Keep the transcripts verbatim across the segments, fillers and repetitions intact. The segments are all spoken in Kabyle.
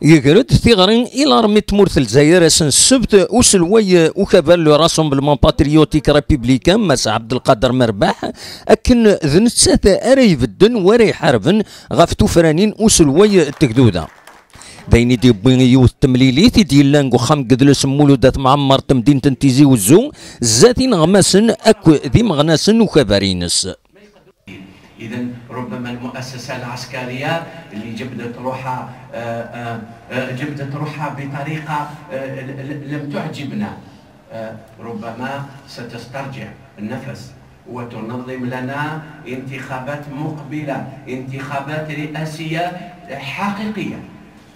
Yeger-d tiɣri i larmi n tmurt n Lezzayer ass n ssebt uselway ukabar le Rassemblement Patriotique Républicain Mass Abdelkader Merbaḥ, akken d nettat ara ibedden u ara iḥarben ɣef tufranin uselway n tegduda. D ayen i d-yewwi yiwet n temlilit i d-yellan deg uxxam n yedles n Mulud At Mɛemmer n temdint n Tizi Wezzu, zdat ineɣmasen akked imeɣnasen ukabar-ines. إذا ربما المؤسسة العسكرية اللي جبدت روحها، آه، آه، آه، جبدت روحها بطريقة، آه، ل- ل- لم تعجبنا، آه، ربما ستسترجع النفس وتنظم لنا انتخابات مقبلة، انتخابات رئاسية حقيقية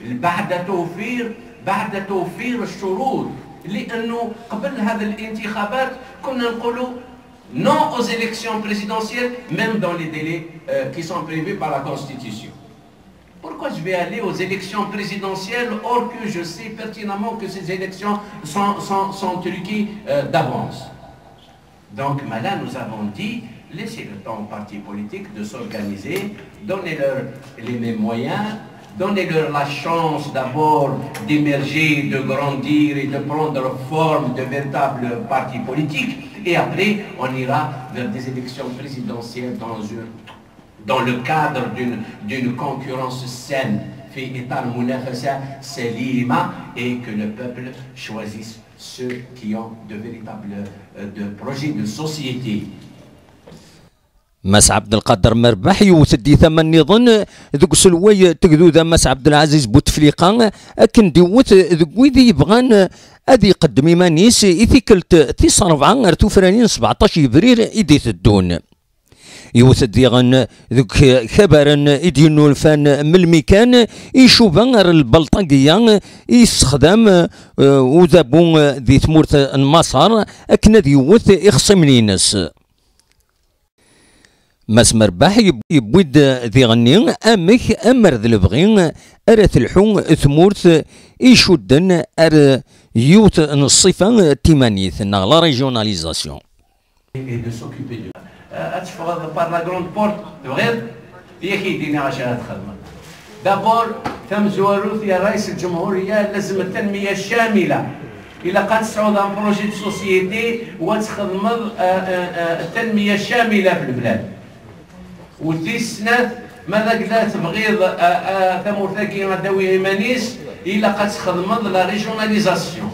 بعد توفير، بعد توفير الشروط. لأنه قبل هذه الانتخابات كنا نقولوا non aux élections présidentielles, même dans les délais, euh, qui sont prévus par la Constitution. Pourquoi je vais aller aux élections présidentielles or que je sais pertinemment que ces élections sont, sont, sont truquées, euh, d'avance ? Donc, mais là, nous avons dit, laissez le temps aux partis politiques de s'organiser, donnez-leur les mêmes moyens, donnez-leur la chance d'abord d'émerger, de grandir et de prendre forme de véritables partis politiques. Et après, on ira vers des élections présidentielles dans, une- dans le cadre d'une d'une concurrence saine, في إطار منافسة سليمة, et que le peuple choisisse ceux qui ont de véritables, euh, de projets de société. Mass Abdelkader Merbaḥ yewwet-d i tama nniḍen deg uselway n tegduda Mass Abdelaziz Bouteflika, akken d-iwwet deg wid i yebɣan ad iqeddem iman-is i tikkelt tis ṛebɛa ar tufranin n sebɛeṭṭac yebrir i d-iteddun. Yewwet-d diɣen deg ikabaren i d-yennulfan melmi kan icuba ar lbalṭagiya i yessexdam, eh, udabu, eh, di tmurt n Maṣer akken ad yewwet ixṣimen-ines. Mass Merbaḥ yewwi-d diɣenni amek amer d lebɣi ara telḥu tmurt i icudden ar yiwet n ṣṣifa timanit neɣ la régionalisation. Et de s'occuper de. Euh, ad teffɣeḍ par la grande porte, tebɣiḍ? Yak i d-iniɣ acu ara txedmeḍ. D'abord, tamezwarut, ya Rais Lǧemhuriya, lazem tanmiya camila. Ilaq ad tesɛuḍ un projet de société u ad txedmeḍ, euh, euh, euh, tanmiya camila fi lblad. U tis snat, ma d agla tebɣiḍ, euh, euh, tamurt-agi ad d-tawi iman-is, ilaq ad txedmeḍ la régionalisation.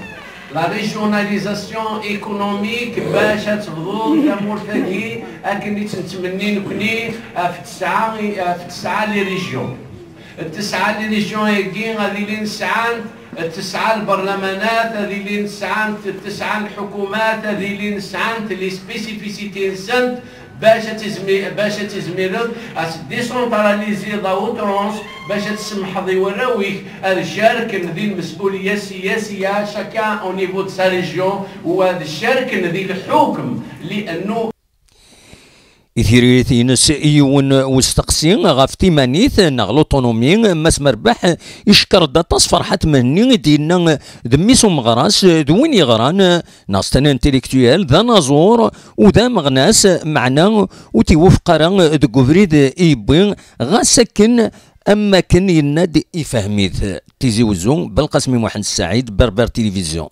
La régionalisation économique, bac ad tebḍuḍ tamurt-agi akken i tt-nettmenni nekni, ɣef tesɛa, ɣef tesɛa les régions. Tesɛa les régions-agi ad ilin sɛant, tesɛa lberlamanat ad ilin sɛant, tesɛa lḥukumat ad ilin sɛant les spécificités-nsent, bac ad tizmi-, bac ad tizmireḍ ad tdécentraliziḍ à outrance, bac ad tsemḥeḍ i warraw-ik ad carken di lmes'uliya ssiyasiya, chacun au niveau de sa région, u ad carken di lḥukm, liannu. I tiririt-ines i yiwen usteqsi ɣef timanit neɣ l'autonomie, Mass Merbaḥ icekker-d aṭas Ferḥat Mhenni i d-yenna d mmi-s umeɣras, d win yeɣran, neɣ c'est un intellectuel, d anaẓur, u d ameɣnas, meɛna ur t-iwufeq ara deg ubrid i yewwi, ɣas akken am wakken yenna-d ifhem-it. Tizi Wezzu, Belqasem Muḥend Ssaɛid, Berbère Télévision.